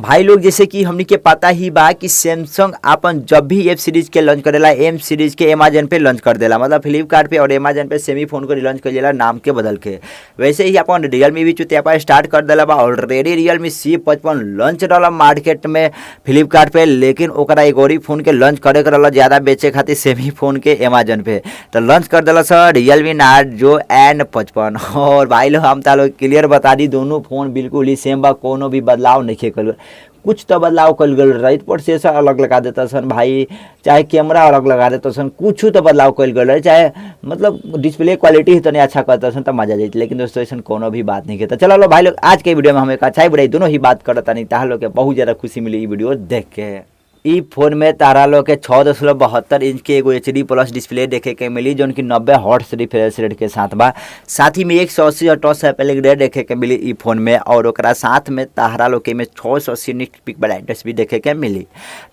भाई लोग, जैसे कि हमनी के पता ही बा कि सैमसंग अपन जब भी एफ सीरीज के लॉन्च करेला, एम सीरीज के अमेजन पे लॉन्च कर देला, मतलब फ्लिपकार्ट पे और अमेजन पे सेमी फोन को लॉन्च कर देला नाम के बदल के। वैसे ही अपन रियलमी भी चुतियापा स्टार्ट कर देला बा। ऑलरेडी रियलमी C55 launch रहा मार्केट में फ्लिपकार्ट पे, लेकिन ओकरा एक और फोन के लॉन्च करे के रहला ज़्यादा बेचे खातिर सेमी फोन के अमेजन पे, तो लॉन्च कर देला सर रियलमी नार्जो N55। और भाई लोग, हम तालो क्लियर बता दी, दोनों फोन बिल्कुल ही सेम बा, कोनो भी बदलाव नहीं कल। कुछ तो बदलाव कल गल रही, प्रोसेसर अलग लगा देता सन भाई, चाहे कैमरा अलग लगा देता सन, कुछ तो बदलाव कल गल रही, चाहे मतलब डिस्प्ले क्वालिटी ही तनी अच्छा करता सन तो मजा जाए। लेकिन दोस्तों, ऐसा कोनो भी बात नहीं कहता। चलो लो भाई लोग, आज के वीडियो में हम एक अच्छा बुराई दोनों ही बात करता नहीं, ताहा लोग के बहुत ज़्यादा खुशी मिली ई वीडियो देख के। ई फोन में तारा लोग के 6.72 इंच के एगो एच डी प्लस डिस्प्ले देखे के मिली, जौन की 90 हर्ट्ज रिफ्रेश रेट के साथ बा। साथ ही में 180 टच सैम्पलिंग रेट देखे के मिली ई फोन में और ओकरा साथ में तारा लोग के में 680 निट पिक ब्राइटनेस भी देखे के मिली।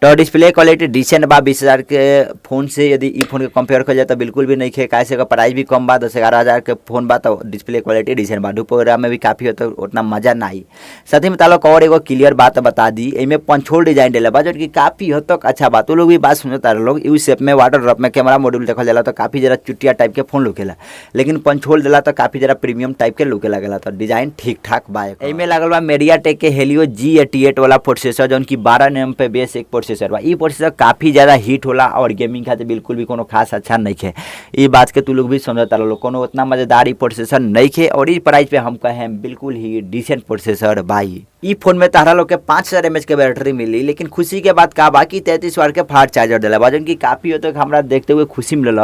तो डिस्प्ले क्वालिटी डिसेंट बा। 20,000 के फोन से यदि ई फोन के कंपेयर कर जाए तो बिल्कुल भी नहीं खे, काहे से प्राइस भी कम बा। 10-11 हज़ार के फोन बा तो डिस्प्ले क्वालिटी डिसेंट बा। धूप वगैरह में भी काफ़ी हो तो उतना मजा ना आई। साथ ही में तालो और एगो क्लियर बात बता दी, एमे पंचहोल डिजाइन देले बा, जो कि काफ़ी हद तक अच्छा बात। लोग भी बात सुनता लोग, you shape में वाटर ड्रॉप में कैमरा मॉड्यूल देखल जाला तो काफ़ी ज़्यादा चुटिया टाइप के फोन लुकेला, लेकिन पंचहोल दिला तो काफ़ी ज़्यादा प्रीमियम टाइप के लुके लगेला। तो डिजाइन ठीक ठाक बा। एमे लागल बा मीडिया टेक के हेलियो G88 वाला प्रोसेसर, जौन की 12 एम पे बेस एक प्रोसेसर बा। ई प्रोसेसर काफ़ी ज़्यादा हीट होला और गेमिंग खातिर बिल्कुल भी कोनो खास अच्छा नहीं है। ई बात के तू लोग भी समझता लोग, कोनो उतना मज़ेदार ई प्रोसेसर नहीं है और इस प्राइस पे हम कहें बिल्कुल ही डिसेंट प्रोसेसर भाई। ई फोन में तारा लोग के 5000 एम के बैटरी मिली, लेकिन खुशी के बात का बा कि 33 वाट के फास्ट चार्जर दिला बा, जौन की काफ़ी हो तो हमरा देखते हुए खुशी मिलल।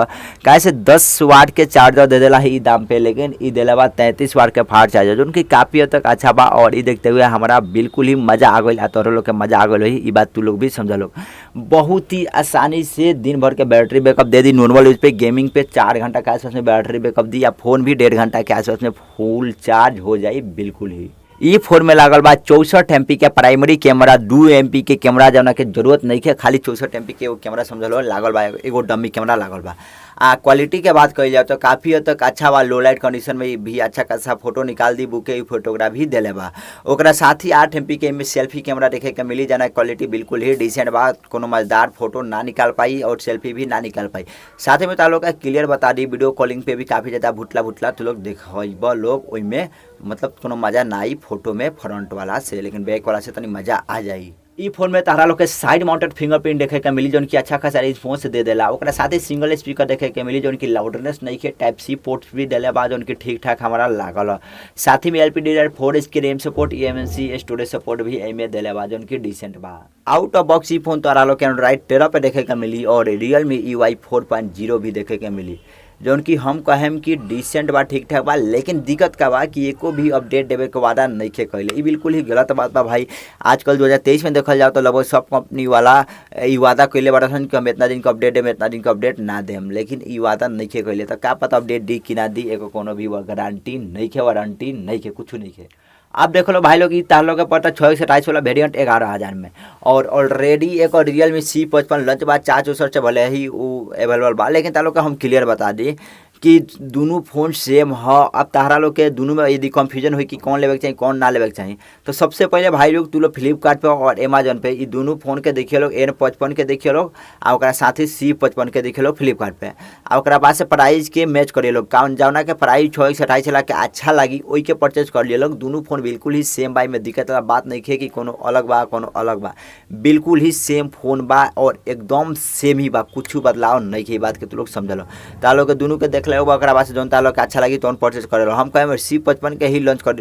काहे से 10 वाट के चार्जर दे देला है ई दाम पे, लेकिन ई दिला बा 33 वाट के फास्ट चार्जर, जौन की काफ़ी हद तक अच्छा बा। और ई देखते हुए हमारा बिल्कुल ही मज़ा आ गई, तोहरो लोग के मज़ा आ गई। ई बात तू लोग भी समझ लो। बहुत ही आसानी से दिन भर के बैटरी बैकअप दे दी नॉर्मल यूज पे। गेमिंग पे 4 घंटा के आसपास में बैटरी बैकअप दी या फोन भी 1.5 घंटा के आसपास में फुल चार्ज हो जाई बिल्कुल ही। ई फोन में लागल बा 64 एमपी के प्राइमरी कैमरा, 2 एमपी के कैमरा जौना के जरूरत नहीं है। खाली 64 एमपी के एगो कैमरा समझ लो लागल बा, एगो डमी कैमरा लागल बा। आ क्वालिटी के बात कही जाए तो काफ़ी हद तक अच्छा बा। लो लाइट कंडीशन में भी अच्छा खासा फोटो निकाल दी, बुके फोटोग्राफी देले बा। ओकरा साथ ही 8 एमपी के में सेल्फी कैमरा देखे के मिली, जना क्वालिटी बिल्कुल ही डिसेंट बा। कोनो मजेदार फोटो ना निकाल पाई और सेल्फी भी ना निकाल पाई। साथ ही में तालो का क्लियर बता दी, वीडियो कॉलिंग पे भी काफ़ी ज़्यादा भुटला भुटला तो लोग देख लोग ओइमे, मतलब कोनो मजा ना आई फोटो में फ्रंट वाला से, लेकिन बैक वाला से तनी मजा आ जाई। ई फोन में तारा लोग के साइड माउंटेड फिंगरप्रिंट देखे के मिली, जौन की अच्छा खासा रिस्पॉन्स दे देला। ओकरा साथ ही सिंगल स्पीकर देखे के मिली, जौन की लाउडनेस नहीं के। टाइप सी पोर्ट भी देले बा, जौन की ठीक ठाक हमारा लागल ह। साथ ही में LPDDR4 के RAM support, eMMC storage support भी एमे देले बा, जौन की डिसेंट बा। आउट ऑफ बॉक्स ई फोन तोरा लोग के एंड्रॉइड 13 पे देखे के मिली और रियलमी UI 4.0 भी देखे के मिली, जौन कि हम कहेम कि डिसेंट बा, ठीक ठाक बा। लेकिन दिक्कत का बा कि एको भी अपडेट देवे के वादा नहीं खे कैले। ई बिल्कुल ही गलत बात बा भाई। आजकल 2023 में देखल जाओ तो लगभग सब कंपनी वाला ई वादा कैले बाड़ा सन कि हम इतना दिन के अपडेट देम, इतना दिन के अपडेट ना देम, लेकिन ई वादा नहीं खे कैले। तो का पता अपडेट दी कि ना दी, एगो कोनो भी गारंटी नहीं खे, वारंटी नहीं खे, कुछ नहीं खे। आप देख लो भाई लोग, ई तार लोग के पड़ता 6 128 वाला वेरिएंट 11,000 में और ऑलरेडी एक और रियलमी C55 launch बा, 4 64 से भले ही वो अवेलेबल बा, लेकिन तार लोग के हम क्लियर बता दी कि दुनू फोन सेम ह। अब तारा लोग के दुनू में यदि कंफ्यूजन हुई कि कौन लेवे के चाही, कौन ना लेवे के चाही, तो सबसे पहले भाई लोग, तू लोग फ्लिपकार्ट पे और अमेजन पे ई दुनू फोन के देखिए लोग, N55 के देखिए लोग आ ओकरा साथ ही C55 के देखिए लोग फ्लिपकार्ट पे आ ओकरा बाद से प्राइस के मैच करिए लोग। कौन जौना के प्राइस 6 128 लाख के अच्छा लगी, ओई के परचेज कर लिए लोग। दुनू फोन बिल्कुल ही सेम बा। में दिक्कत वाला बात नहीं है कि कोनो अलग बा, कोनो अलग बा। बिल्कुल ही सेम फोन बा और एकदम सेम ही बा, कुछ बदलाव नहीं है। बात के तू लोग समझ लो। तालो के दुनू के देख ले, ओकरा बाद से जौन तालो के अच्छा लगी तौन परचेज करे लो। हम कहें C55 के ही लॉन्च कर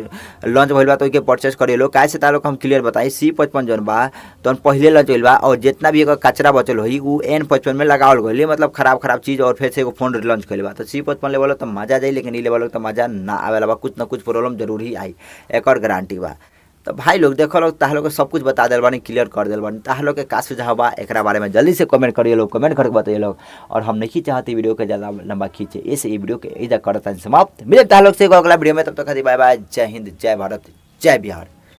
लॉन्च भइल बा तो ओइके परचेज करे लो। काहे से तालो के हम क्लियर बताई, C55 जौन बा तौन पहिले लॉन्च भइल बा और जितना भी एकर कचरा बचल होई, उ N55 में लगावल गइल, मतलब खराब खराब चीज़, और फिर से एगो फोन लॉन्च कइले बा। तो C55 लेवल तो मजा जाई, लेकिन ई लेवल तो मजा ना आवेला बा। कुछ ना कुछ प्रॉब्लम जरूर ही आई, एकर गारंटी बा। तो भाई लोग, देखो लोग, ताह लोग के सब कुछ बता दिल बानी, क्लियर कर दिल बानी। ताह लोग के का सुझाव बा एकरा बारे में, जल्दी से कमेंट करिए लोग, कमेंट करके बताइए लोग। और हम नहीं चाहते वीडियो के ज़्यादा लंबा खींचे, इस वीडियो के इधर करता समाप्त। मिले ताह लोग से अगला वीडियो में, तब तक बाय बाय। जय हिंद, जय भारत, जय बिहार।